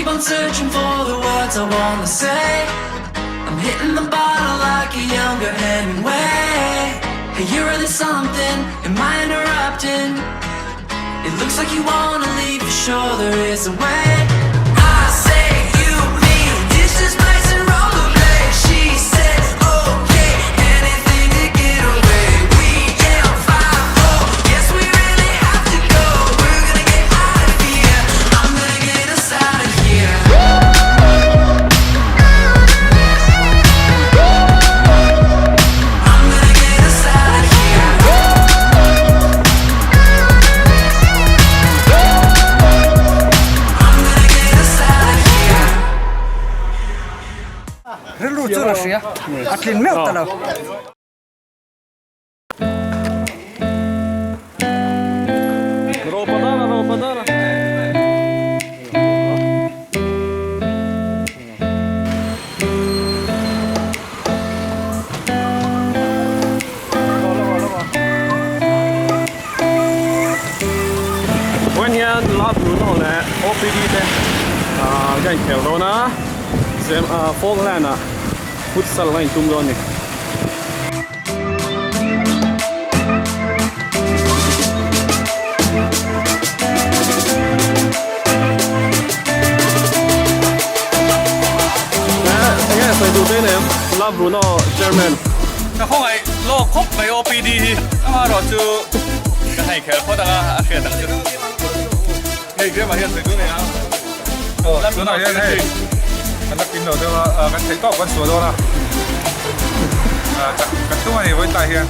Keep on searching for the words I wanna say. I'm hitting the bottle like a younger Hemingway. Hey, you're really something. Am I interrupting? It looks like you wanna leave, for sure there is a way. I say you, me, this is nice and rollerblade. She says okay, anything to get away. We yell 5-0, yes we really have to go. We're gonna get out of here. I'm gonna get us out of here. I'm gonna get us out of here. I'm gonna get us out of here. Rilru chu la hria, a tlin meuh ta lo. Vawiin hian La Bruno leh OPD te ka inkhel dawn a, Falkland ah futsal a intum dawn a ni. Enge sawi duh te nem La Bruno chairman. Ka khawngaih lawk khawp mai OPD hi amaherawh chu ka hei kher phawt anga a hriat ang chu. Hei Graham ah hian sawi duh nei a. Aw tunah hian hei kan la pin lo deuh a kan theih tawp kan suah dawn a kan tum a ni vawiin tlai hian.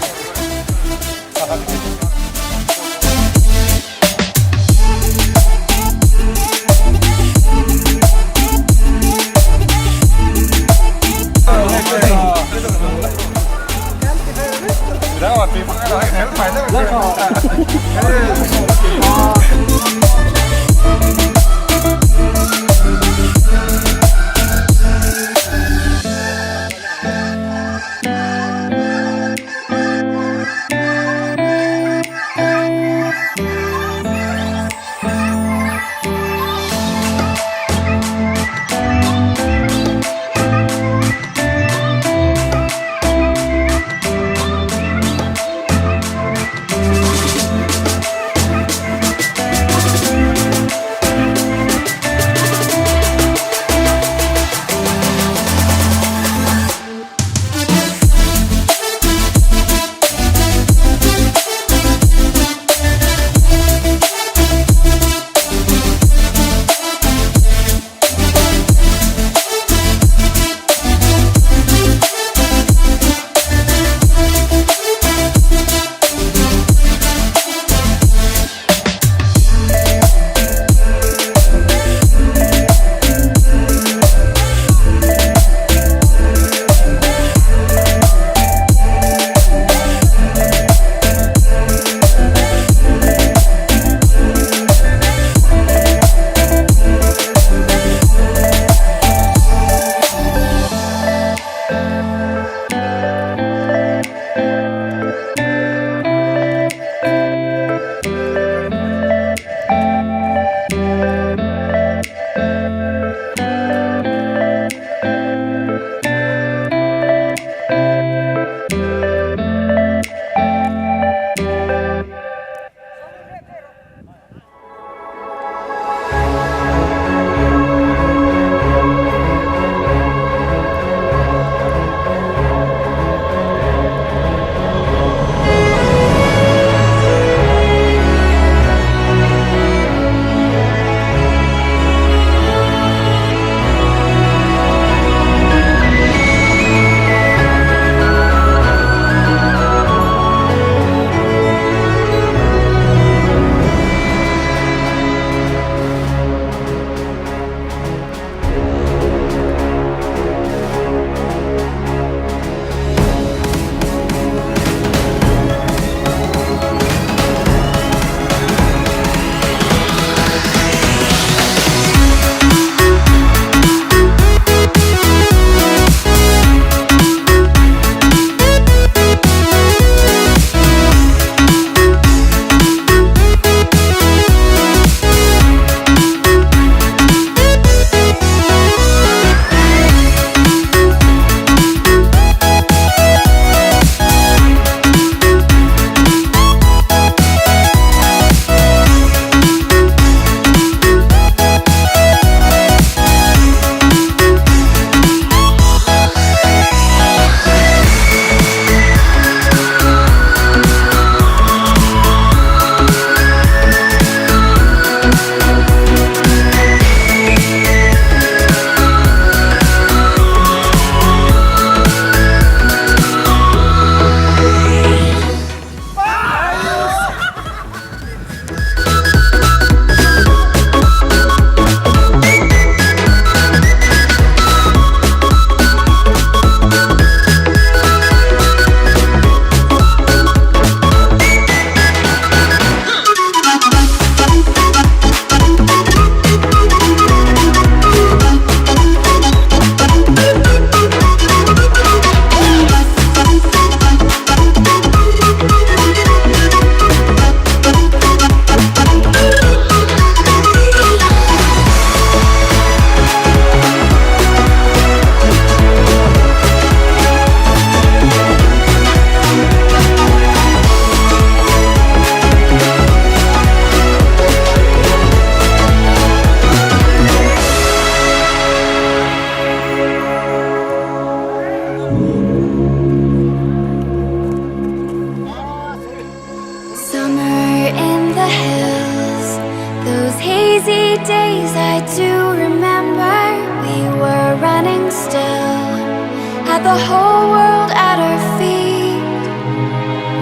had the whole world at our feet,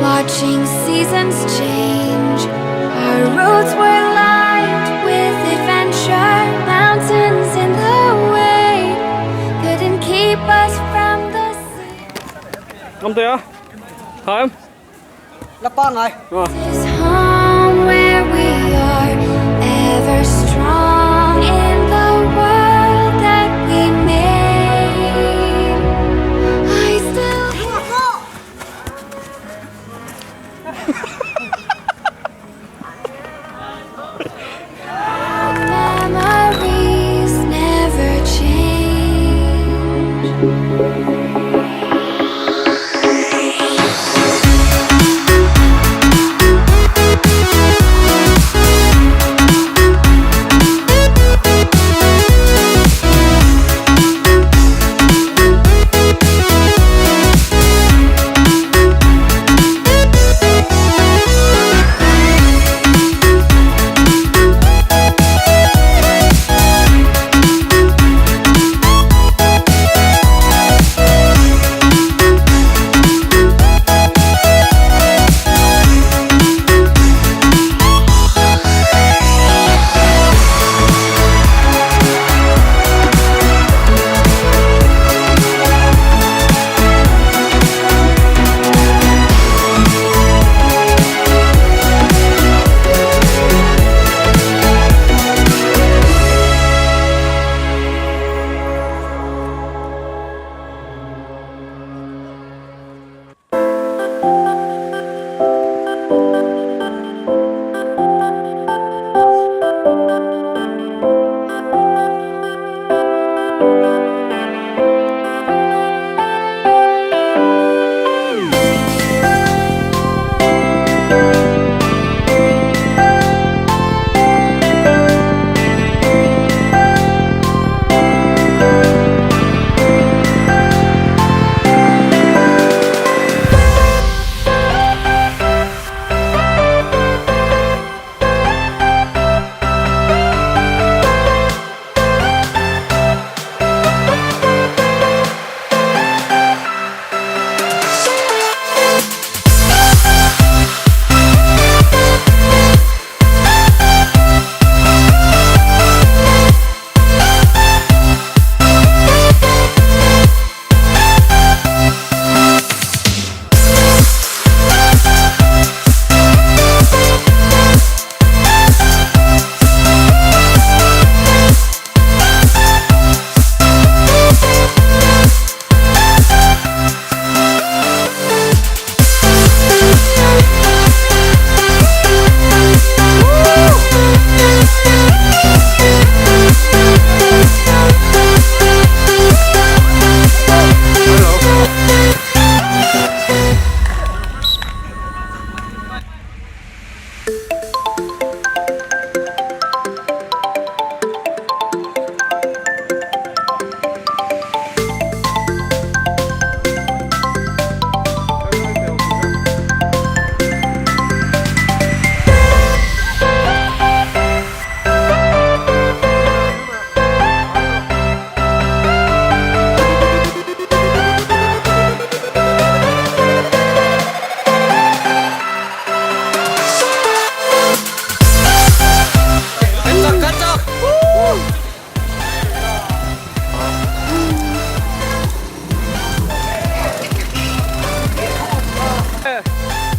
watching seasons change. Our roads were lined with adventure, mountains in the way couldn't keep us from the sea. Ngam te a? Tha em? La pa ngai. This home where we are ever strong in the world that we made. I still memories never change.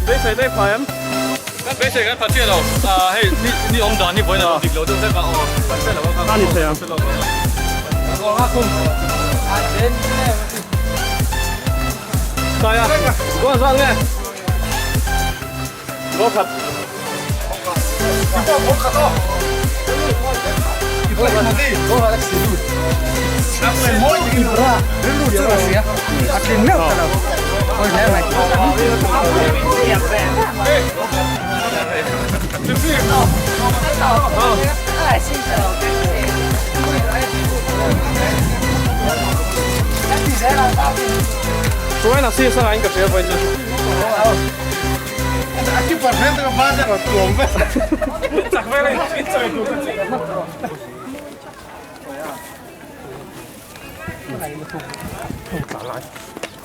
Beisei daih phai em? Kan beisei kan pha chiah lo. Hei ni awm dan hi vawiin a lo dik lo deuh vek a aw. Kan hre lo a A ni thei ang. Sai a, goal zan nge? Goal khat. Rilru chu a hria, a tlin meuh ta lo. Pawi hle mai. Chuan a sisa in ka hria vawiin chu. Chak vel a in chawi tur ka chih.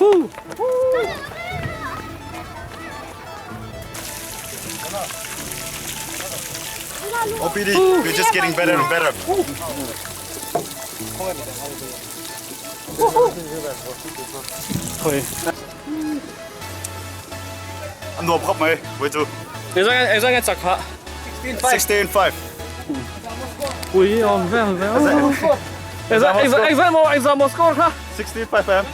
Woo! OPD, we're just getting better and better. Thôi. An nuam khawp mai, vawi chu. Engzah nge chak kha? 16-5. Ui awm vel vel. Engzah engzah engzah maw engzah maw score kha? 16-5 em?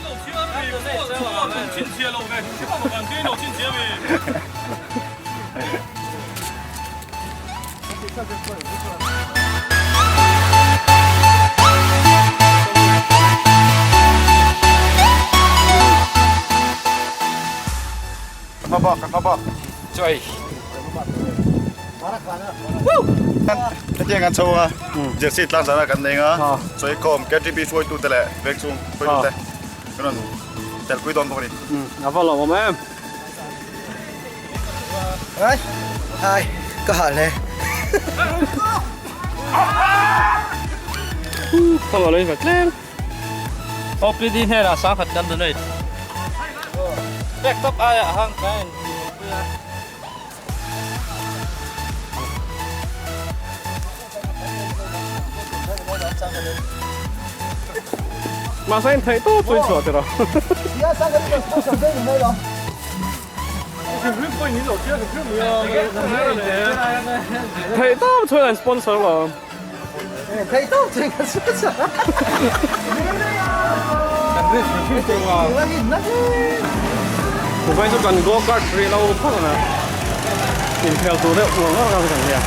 Ka hma bak, ka hma bak. Chuai. Hetiang kan chho a, jersey tlang zana kan nei nga, chawi khawm KTP hruaitu te leh veng chhung hruaitu te kan rawn telpui dawn bawk a ni. A va lawmawm em. Ai, ai, ka hal hle. Ka lo lei ve tlem. OPD hnenah sangkhat kan donate. Pek tawp aiah hang ka en pui a. Mahse in theih tawp chu i chhuah tirh a. Theih tawp chuan an sponsor lo. Theih tawp chuan kan sponsor. Mobile chu kan go kart rih lo phawt a inkhel tur deuh ngawr ngawr kha kan nia.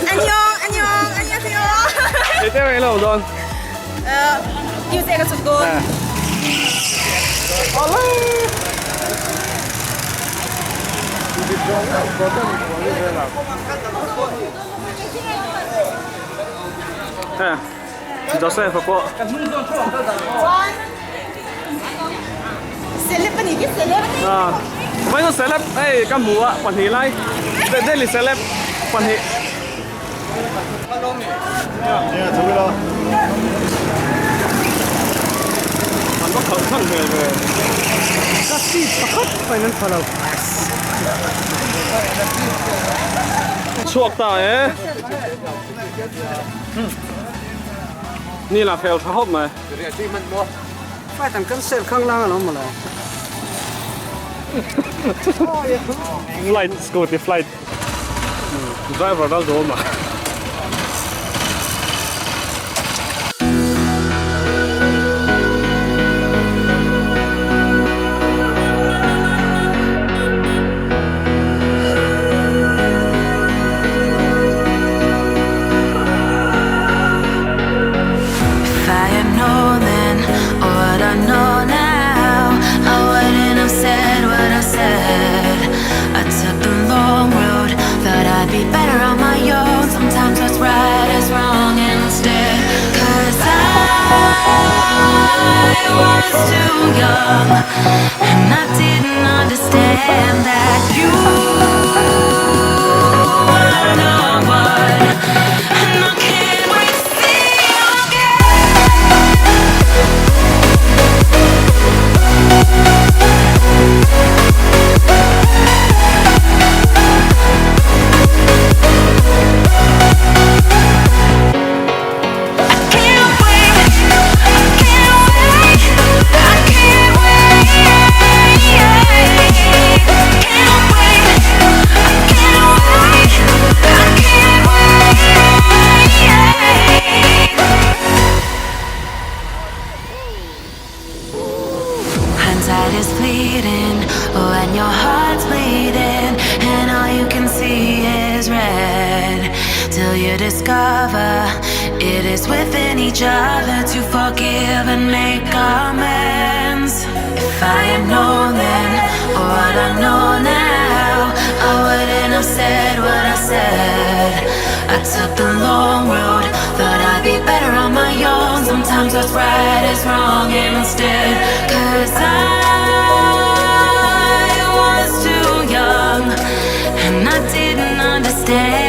Annyeong, annyeong, annyeonghaseyo. Ei te rei lo dawn. Tuesday ka chut dawn. Awle. Joseph a pawh. Celeb a ni khi celeb. Vai chu celeb hei ka hmu a pahnih lai Delhi celeb pahnih. An va khalh khalh hmel ve. Ka seat pakhat pawhin an pha lo. Chhuak ta e. Ni la fel tha hawp mai. Fight an cancel khang lang alawm maw lo. Flight scooty flight driver dal dawn a. Hindsight is fleeting when your heart's bleeding and all you can see is red. Till you discover it is within each other to forgive and make amends. If I had known then what I know now, I wouldn't have said what I said. I took the long road, thought I'd be better on my own. Sometimes what's right is wrong instead. Cause I was too young. day.